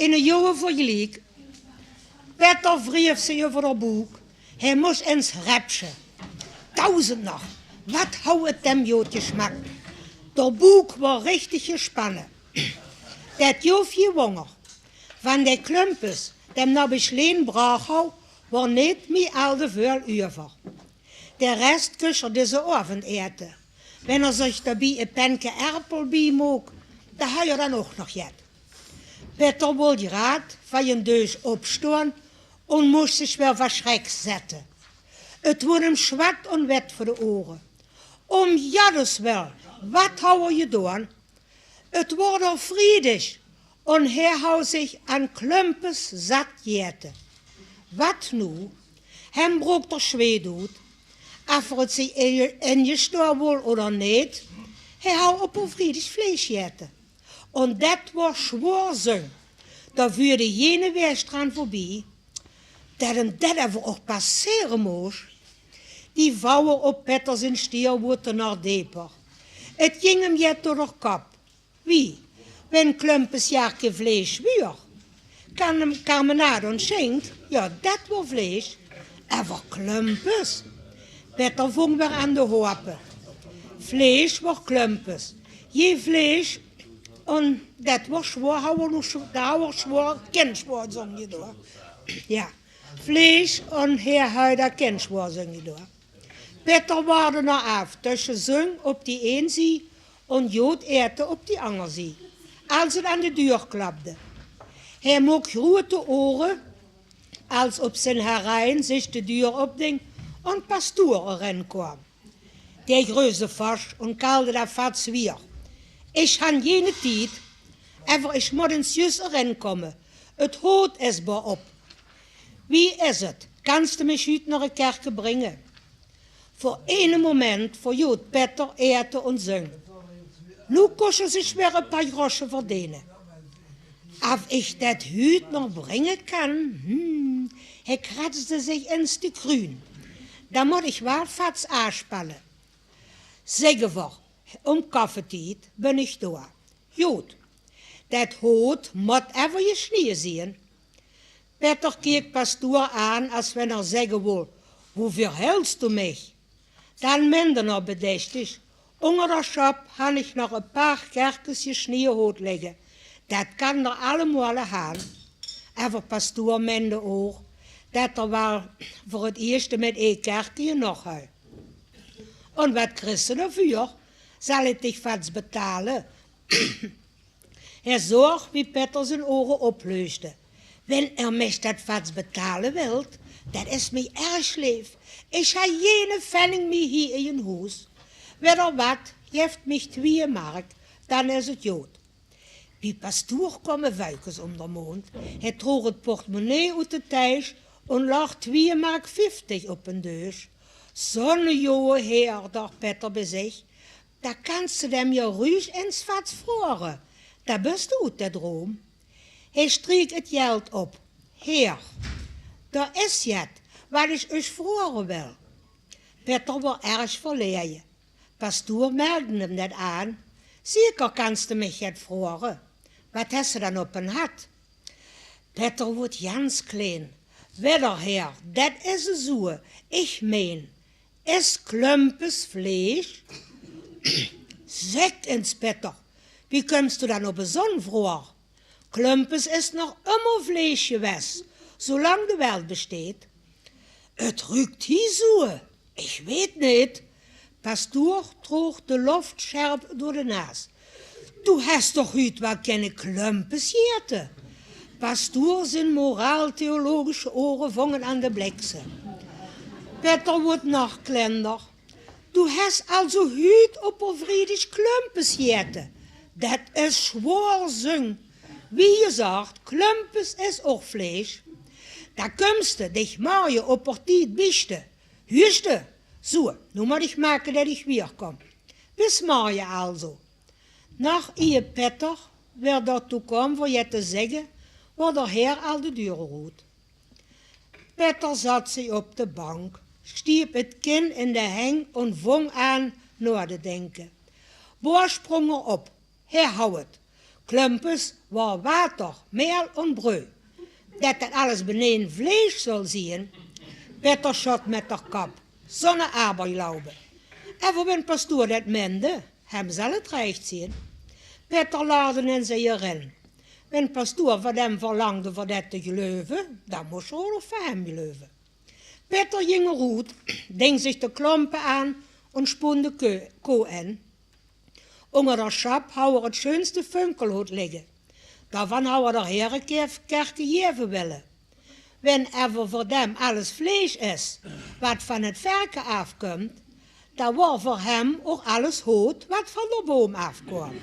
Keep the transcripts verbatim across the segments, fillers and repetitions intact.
In e joa verjliek. Petter wreef zich euver d'r boek. Hae mós ens repsje. Daozend noch, wat hou 't dem joad jesmak. D'r boek wor richtig jespanne. Det joaf jee wonger. Van de klumpes, dem nabisj Leen braach hou, wor neet mie al de vöal euver. De rest kós er dizze oavend aete. Wen er zich debie e penke erpel bie mook, dan hou er dan och noch jet. Petter wol jraad van zien deusj opstoan en mós zich wer van sjrek zette. 't Woor em sjwat en wet veur de oge. Om Jaddes wel, wat hou er jedoan? 't Wor d'r vriedig en hae hou zich aan klumpes zat jaete. Wat noe? Hem brook d'r sjweet oet. Of er 't zich in-, injestoa wol oder neet, hae hou op 'r vriedig vleesj jaete. En det wor sjoar zung. Dao vuurde jene waesj draan veurbie. Det 'm det ever och passere mós. Die vouwe op Petter zien stier woorte nog deper. 't Jing 'm jet door d'r kop. Wie? Wen klumpes jaar kee vleesj wuur? Kan 'm karmenaad en sjink, joa, det wor vleesj. Ever klumpes? Petter vong wer aan de hoape. Vleesj wor klumpes. Jee vleesj, en det wor sjoar, hou er nog sjo-, dao hou er sjoar, kin sjoar zung jedoa. Joa. Vleesj en hae hou dao kin sjoar zung jedoa. Petter waorde nao aaf tösje zung op die een zie en joad aete op die anger zie, als 't aan de duur klapde. Hae mook jroete oge, als op zien herein zich de duur opding en pastoer erin koam. Dae greusde fors en kalde dao fats wier: Ich han jene tied, ever ich mot ens jus erin komme. 't Hoot is bor op. Wie is 't? Kans te mich huut nao de kerke bringe? Veur ene moment verjoot Petter aete en zung. Noe kós er zich wer e paar jrosje verdene. Of ich det huut nog bringe kan? Hm. Hae kratsde zich ens de kruun. Dan mot ich waal fats aaspanne. Zègke v'r, om koffetied bön ich doa. Jood. Det hoot mot ever jesjnieje zieë. Petter keek pastoer aan, as wen er zègke wol: Woe verhèls doe mich? Dan mende er bedechtig: Ónger d'r sjop han ich nog e paar kerkes jesjnieje hoot ligke. Det kan d'r allemoale haan. Ever pastoer mende ouch det er waal veur 't ieësjte mit ee kerke jenog hou. En wat kriste doavuur? Zal ich dich fats betale? Hae zoog wie Petter zien oge opleuchte. Wen er mich det fats betale wilt, det is mich erg leef. Ich ha jene fenning mie hie in hoes. Wen er wat, jeft mich twieë mark, dan is 't jood. Bie pastoer koam e wuikes om d'r moond. Hae troog 't portemonnee oet de teisj en loog twieë mark vieftig op en deusj. Zo'ne joe heer, doch Petter bie zich, dao kans te dem je ruuj ens fats vroare. Dao bös te oet de droom. Hae sjtreek 't jeld op. Heer, dao is jet, wat ich uch vroare wil. Petter woar erg verleje. Pastoer merkde hem det aan. Zeker kans te mich jet vroare. Wat hes te dan op en hat? Petter woort jans kleen. Wedder, heer, det is e zoeë. Ich mein, is klumpes vleesj? Zèk ens, Petter, wie kums te dan op e zo'n vroar? Klumpes is nog ummer vleesj jewes, zoelang de welt besjteet. 't Ruuk hie zoeë. Ich weet neet. Pastoer troog de lof sjerp door de naas. Doe hes toch huut waal kinne klumpes jaete? Pastoer zien moraaltheologische oge vongen aan de blikse. Petter woort nog klender. Doe hes alzo huut op 'r vriedig klumpes jaete. Det is zwoar zung. Wie jezacht, klumpes is och vleesj. Dao kums te dich morje op 'r tied biechte. Huursj te? Zoeë, noe mot ich make det ich wieër kom. Bis morje alzo. Nog ieë Petter weer doa toe koam veur jet te zègke, woar d'r heer al de deur oet. Petter zat zich op de bank, sjtieëp 't kin in de heng en vong aan noa te dinke. Boa sjprong er op. Hae hou 't. Klumpes waor water, meel un breu. Det det alles beneen vleesch zol zien. Petter sjot mit d'r kop. Zo'ne Aberglaube. Ever wen pastoer det mende, hem zal 't recht zien. Petter lachte en zag erin: Wen pastoer van hem verlangde veur det te gleuve, dan mos er ouch van hem gleuve. Petter jing eroet, ding zich de klompe aan un sjpoen de kö-, ko in. Unger d'r sjap hou er 't sjoenste funkelhoot ligge. Daovan hou er d'r Here Kerke jeve wille. Wen ever veur dem alles vleesch is, wat van 't verke aafkump, dan waor veur hem ouch alles hoot wat van d'r boum aafkoam.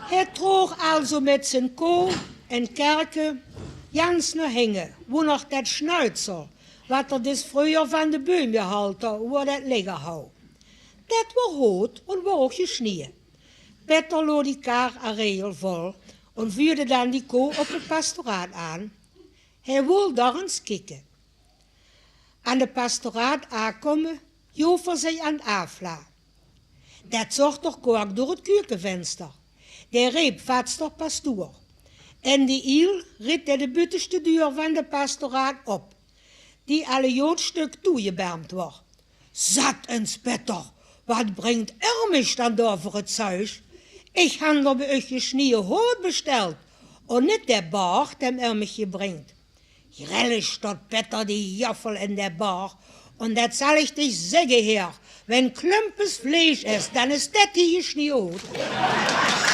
Hae troog alzo mit zien ko en Kerke jans nao hinge, woe nog det Schnäuzel, wat er dis vreuger van de buim jehaold haw, woe det ligge hou. Det waor hoot un waor ouch jesjnieje. Petter lood die kar a regel vol un vuurde dan die ko op 't pastoraat aan. Hae wol dao ens kieke. Aan de pastoraat aakómme, joof er zich aan 't aafla. Det zoog d'r koak door 't kukevenster. Dae reep vats d'r pastoer. En die iel riet dae de butteste duur van de pastoraat op, die al e jood sjtuk toejebermp waor. Zat ens, Petter, wat bringtj er mich dan dao veur 't zuis? Ich han d'r bie uch jesjnieje hoot besjteld, un nit dae baar, dae er mich jebringtj. Jrellig sjtort Petter die joffel in dae baar, un det zal ich dich zègke, Heer, wen klumpes vleesch is, dan is det hie jesjnieje hoot.